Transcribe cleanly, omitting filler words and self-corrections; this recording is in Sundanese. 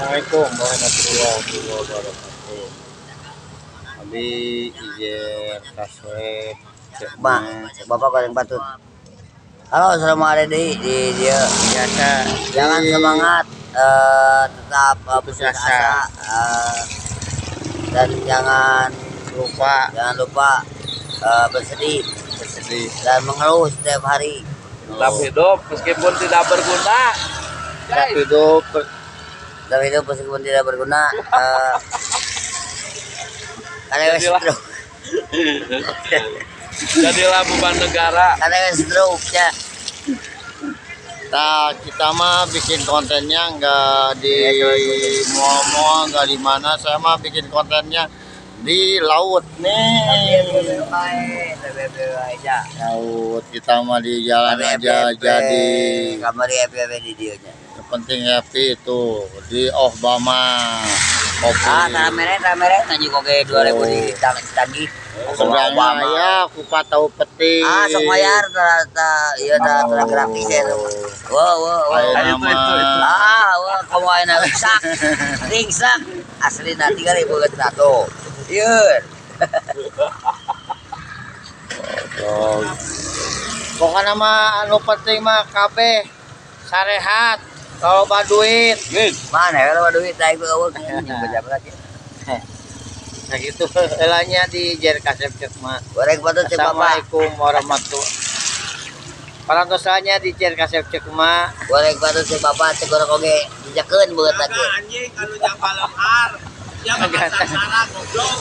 Assalamualaikum warahmatullahi wabarakatuh. Abi Ijer Kasep. Mak, bapak goreng patut. Halo, selamat hari di dia. Biasa. Jangan semangat, tetap Putus putus asa. Asa, dan jangan Lupa jangan lupa bersedih bersedih dan mengeluh setiap hari. Tetap hidup meskipun tidak berguna. Tetap hidup. Tetap hidup meskipun tidak berguna. Karena stroke, Jadilah beban negara. Karena stroke ya. Nah, kita mah bikin kontennya nggak di mall-mall, nggak di mana. Saya mah bikin kontennya di laut nih. Laut kita mah di jalan aja jadi. Kamari FYP di dia nya. Yang penting happy itu di Obama kopi. Ah, taramere taramere nanya oge 2000 di tagih. Sebenarnya ya kupat tahu peti. Ah, sok bayar ta ta ieu ta ta gratis ya. Wow, wow, wow. Ayo Itu, itu, itu. Ah, wah, kamu ayeuna ringsak. Ringsak. Asli nanti kali geus satu. Ieu. Oh. Pokoknya mah anu penting mah kabeh sarehat kalau duit. Mana ya kalau duit aing eueuh jeung lagi. Nah gitu elanya di Jer Kasep cek mah. Goreng patut cek bapak. Assalamualaikum warahmatullahi. Parantosannya di Jer Kasep cek mah. Goreng patut cek bapak cek goreng oge dijakeun beungeut lagi. Anjing kalau nyapa lemhar, dia makan sangsara goblok.